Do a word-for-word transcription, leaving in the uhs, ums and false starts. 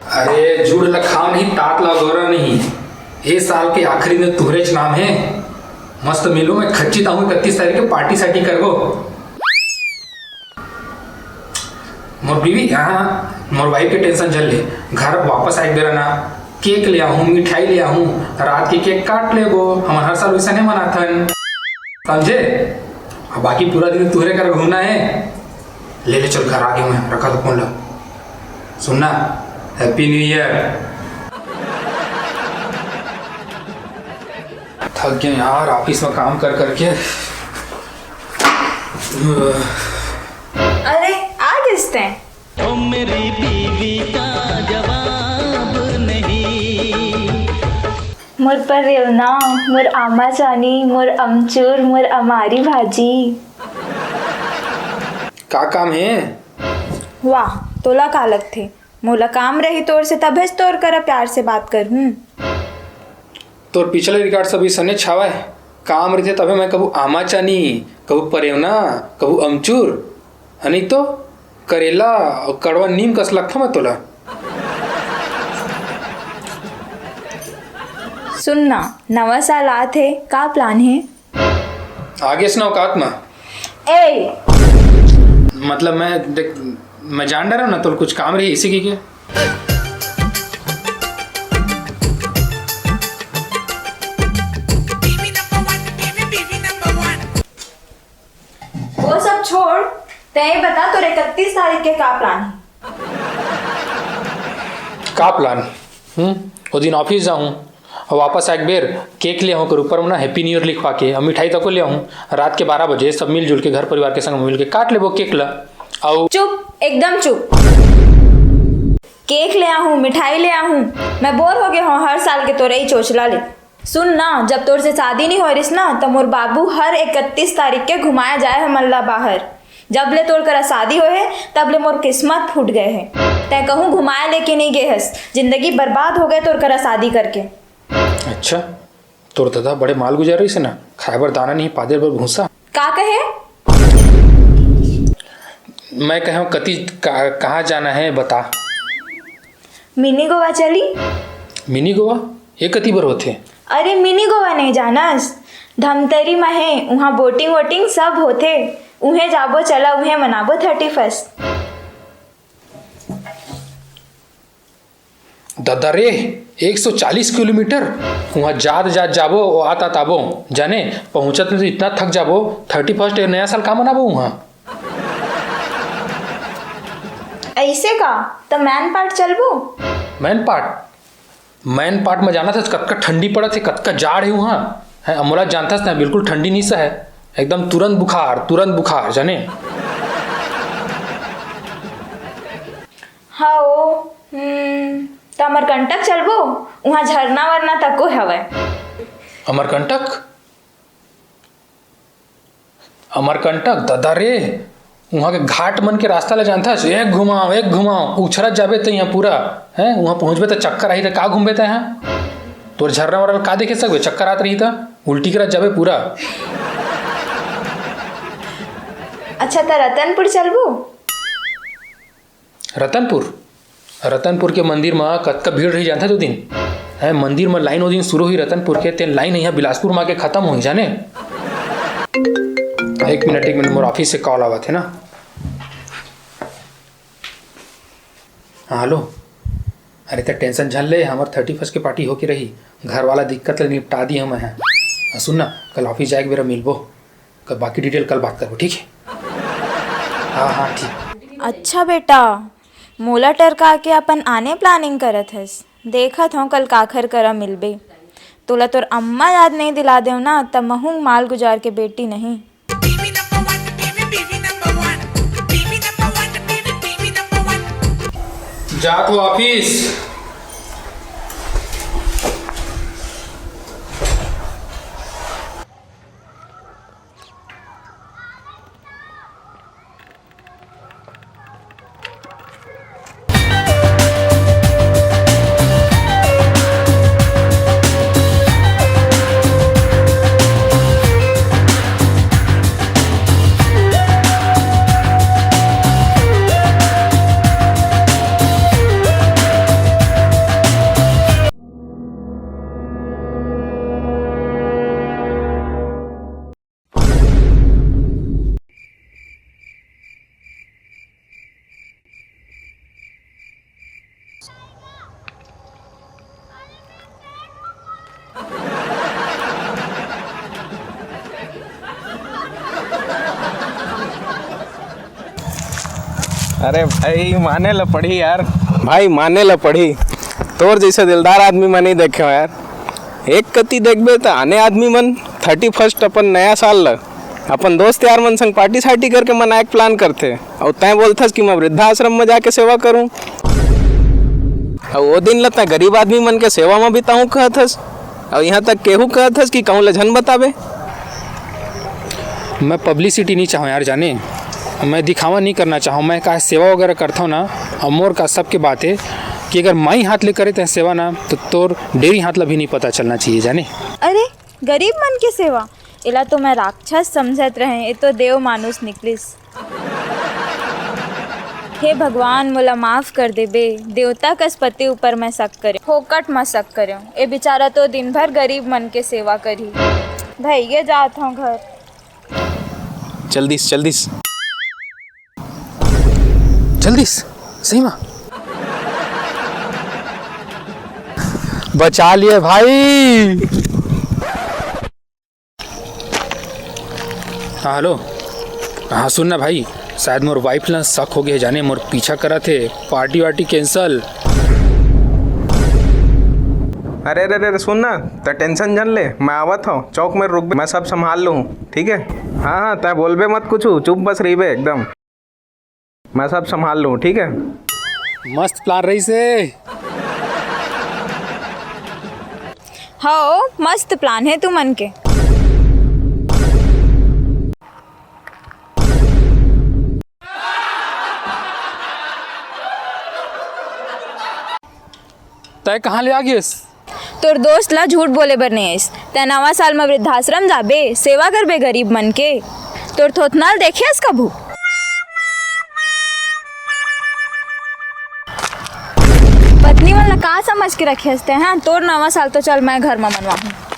अरे, जुड़ ल खाव नहीं, तात ल गोरा नहीं। ए साल के आखिरी में तुहरेच नाम हे। मस्त मिलहूं मैं, खच्चित आहूं, इकतीस तारीख के पार्टी सार्टी करबो। मोर बीवी, हाँ, मोर वाइफ के टेंशन झन ले। घर वापस आए के बेरा ना, केक ले आहूं, मिठाई ले आहूं, रात के केक काट लेबो। हमन हर साल वइसने मनाथन, समझे? अब बाकी पूरा दिन तुहरे कर घूमना हे। ले ले चल, घर आ गया मैं, रखा तो फोन ला। सुनना, Happy New Year। थक गए यार, ऑफिस में काम कर करके। अरे, आ गिस तैं? ओ मेरी बीवी का जवाब नहीं। मोर परेवना, मोर आमा चानी, मोर अमचूर, मोर अमारी भाजी। का काम हे? वाह, तोला का लगथे? मोला काम रही तोर से, तभेच तोर करा प्यार से बात करहूं। तोर पिछले रिकॉर्ड सब इसने छावय। काम रहिथे तभे मैं कभू आमा चानी, कभू परेवना, कभू अमचूर, अ नहीं तो करेला अउ कड़वा नीम कस लगथों मैं तोला। सुन ना, नवा साल आत हे, का प्लान हे? आगे से ना औकात में। ए! मतलब मैं, देख, मैं जान डरा ना, तोला कुछ काम रही इसी की के। वो सब छोड़, तैं बता, तोर इकतीस तारीख के का प्लान हे? का प्लान? हम्म, वो दिन ऑफिस जाहूं, अउ वापस आए के बेर केक ले आहूं, ओकर ऊपर में ना Happy New Year लिखवा के, अउ मिठाई तको ले आहूं। रात के बारह बजे सब मिलजुल के, घर परिवार के संग मिल के काट लेबो केक ला। अउ चुप, एकदम चुप। केक ले आहूं, मिठाई ले आहूं, मैं बोर हो गए हूं हर साल के तोरे ही चोचला ले। सुन ना, जब तोर से शादी नहीं हो रिस ना, त मोर बाबू हर इकतीस तारीख के घुमाए जाए हमन ला बाहर। जब ले तोर करा शादी होए हे, तब ले मोर किस्मत फूट गए हे। तैं कहूं घुमाए लेके नहीं गे हस, जिंदगी बर्बाद हो गए तोर करा शादी करके। अच्छा, तोर ददा बड़े माल गुजर रहिस हे ना, खाए बर दाना नहीं, पादे बर भूसा। का कहे? मैं कहे हूं, कति का-, कहाँ जाना है, बता। मिनी गोवा चली? मिनी गोवा? ये कति बर होथे? अरे, मिनी गोवा नहीं जानस? धमतरी म हे, उहाँ बोटिंग वोटिंग सब होथे। उहें जाबो, चला, उहें मनाबो थर्टी फर्स्ट। ददा रे, एक सौ चालीस किलोमीटर, उहाँ जात जात जाबो, ओ आत आत आबो। जाने, पहुँचत में तो इतना थक जाबो, थर्टी फर्स्ट ए नया साल का मनाबो उहाँ? ऐसे का? त मैन पाट चलबो? मैन पाट? मैन पाट में जानत हस कतका ठंडी पड़त हे, कतका जाड़ हे उहाँ। हैं, अमोला जानथस ना, बिल्कुल ठंडी नहीं सहे। एकदम तुरंत बुखार, तुरंत बुखार, जाने। हओ, हम्म, त अमरकंटक चलबो? उहाँ झरना वरना तको हवय। अमरकंटक? अमरकंटक, ददा रे, उहाँ के घाट मन के रास्ता ल जानथस? एक घुमाव, एक घुमाव, उछरत जाबे तइहाँ पूरा, हैं? उहाँ पहुँचबे त चक्कर आही, त का घूमबे तैं हा? तोर झरना वरना का देखे सकबे? चक्कर आत रही त उल्टी करत जाबे पूरा। अच्छा, त रतनपुर चलबो? रतनपुर? रतनपुर के मंदिर म कतका भीड़ रही जानथस ओ दिन? हैं, मंदिर म लाइन ओ दिन शुरू हुई रतनपुर के, तेन लाइन इहाँ बिलासपुर म आके खतम होही, जाने? एक मिनट, एक मिनट, मोर ऑफिस से कॉल आवत हे ना। हाँ, हेलो। अरे, त टेंशन झन ले, हमर थर्टी फर्स्ट के पार्टी होके रही। घर वाला दिक्कत ल निपटा दी हम हैं। आ, सुन ना, कल ऑफिस जाए के बेरा मिलबो। क-, बाकी डिटेल कल बात करबो, ठीक हे? हाँ, हाँ, ठीक। अच्छा बेटा, मोला टरका के अपन आने प्लानिंग करत हस। देखत हौं कल काखर करा मिलबे। तोला तोर अम्मा याद नहीं दिला देव ना, त महूँ माल गुजार के बेटी नहीं। जात हो ऑफिस। अरे भाई, माने ल पड़ही यार। भाई, माने ल पड़ही। तोर जइसे दिलदार आदमी मैं नहीं देखे हों यार। एक कति देखबे त आने आदमी मन थर्टी फर्स्ट, अपन नया साल ल अपन दोस्त यार मन संग पार्टी सार्टी करके मनाए के प्लान करथे, अउ तैं बोलथस कि मैं वृद्धाश्रम में जाके सेवा करूं। अउ वो दिन ल तैं गरीब आदमी मन के सेवा में बिताहूं कहत हस, अउ इहां तक केहू कहत हस कि कहूं ल झन बताबे। मैं पब्लिसिटी नहीं चाहूँ यार, जाने, मैं दिखावा नहीं करना चाहूँ। मैं का सेवा वगैरह करता हूँ ना, अउ मोर का सबके बात हे कि अगर माई हाथ ले करे तैं सेवा ना, तो तोर डेरी हाथ ला भी नहीं पता चलना चाहिए, जाने। अरे, गरीब मन के सेवा, एला तो मैं राक्षस समझत रहें, ये तो देव मानुष निकलिस। हे भगवान, मोला माफ कर देबे, देवता कस पति ऊपर मैं शक करेंव, फोकट म शक करेंव। ए बेचारा तो दिन भर गरीब मन के सेवा करही। भइया, जात हंव घर। जल्दी से, जल्दी से। जल्दी से, सही में। बचा लिए भाई। हाँ, हेलो। हाँ, सुन ना भाई, शायद मोर वाइफ ला शक हो गया, जाने मोर पीछा करत हे, पार्टी वार्टी कैंसिल। अरे, अरे, अरे, सुन ना, त टेंशन झन ले, मैं आवत हंव, चौक में रुक, मैं सब संभाल लूँ, ठीक है? हाँ, हाँ, तै बोलबे मत कुछ, चुप बस रहिबे एकदम। मैं सब संभाल लूँ, ठीक है? मस्त प्लान रहिसे। हव, मस्त प्लान हे तुमन के। तै कहाँ ले आ गेस? तोर दोस्त ला झूठ बोले बर नइ आइस। तै नवा साल म वृद्धाश्रम जाबे, सेवा करबे गरीब मन के। तोर थोथना ल देखे हस कभू? पत्नी मन ला का समझ के रखे हस तै, हाँ? तोर नवा साल तो चल मैं घर म मनवाहूँ।